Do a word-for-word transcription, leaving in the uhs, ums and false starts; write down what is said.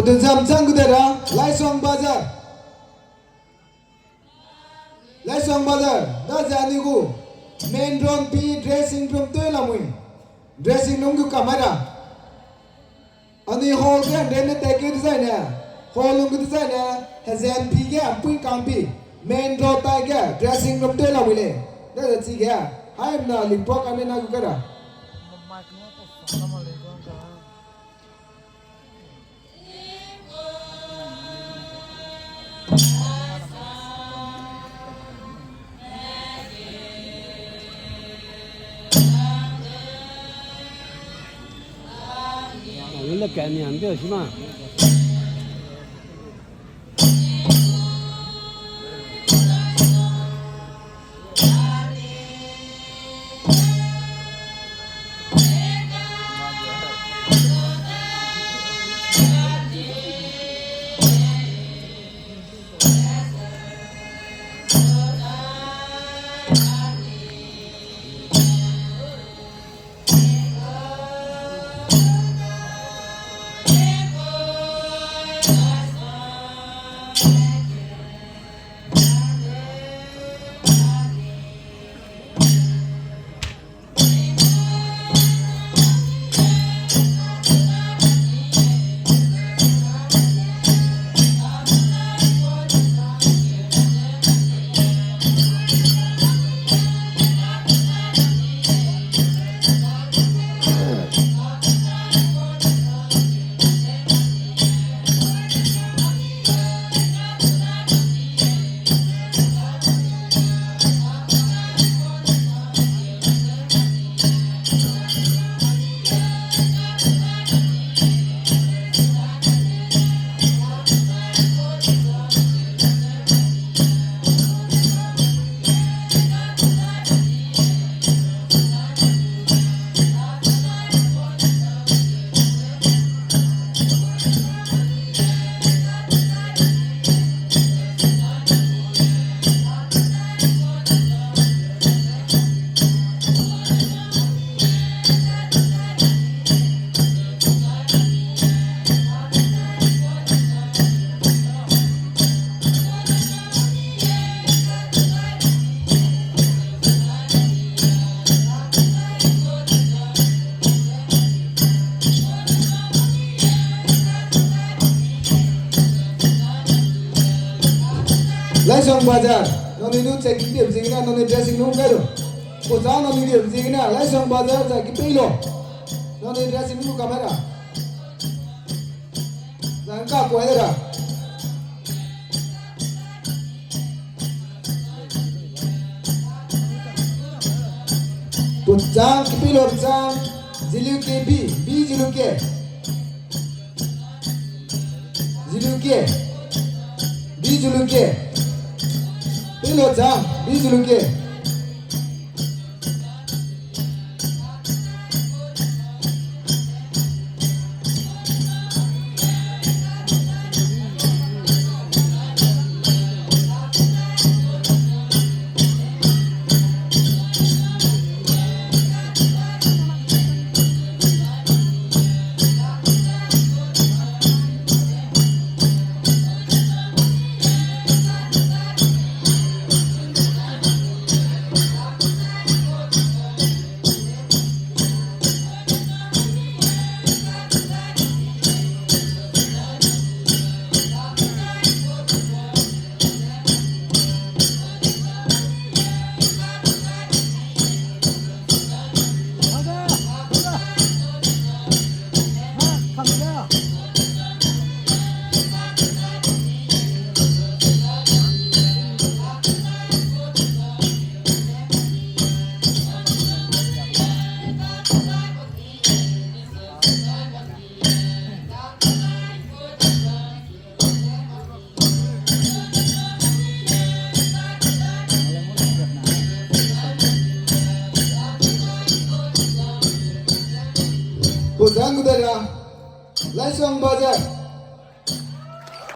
Denzam chang gu de ra, Laisong Bazar. Laisong Bazar, da ze anui gu main road pi dressing room tew lamui. Dressing room gu kamai ra. Anui hall ge hangren ne tat keu dezaine, hall lung gu dezaine, hezem pi ge mpui kang pi, main road tai ge dressing room tew lamui lei. Da ze chige, haimna lipua kame na gu kai ra. Laisong Bazar, nangnui nu checking dibe ziegene nangnui dressing room kai lu. Pocha nangnui dibe ziegene Laisong Bazar za ki pei lo. Nangnui dressing room kamai ra. Zang ka kuai de ra. Pocha ki pei lo pocha. Ziluke bi, bi ziluke. Ziluke. Bi ziluke. Pei lo cha, bi ziluke. Pocha gu de ra, Laisong Bazar.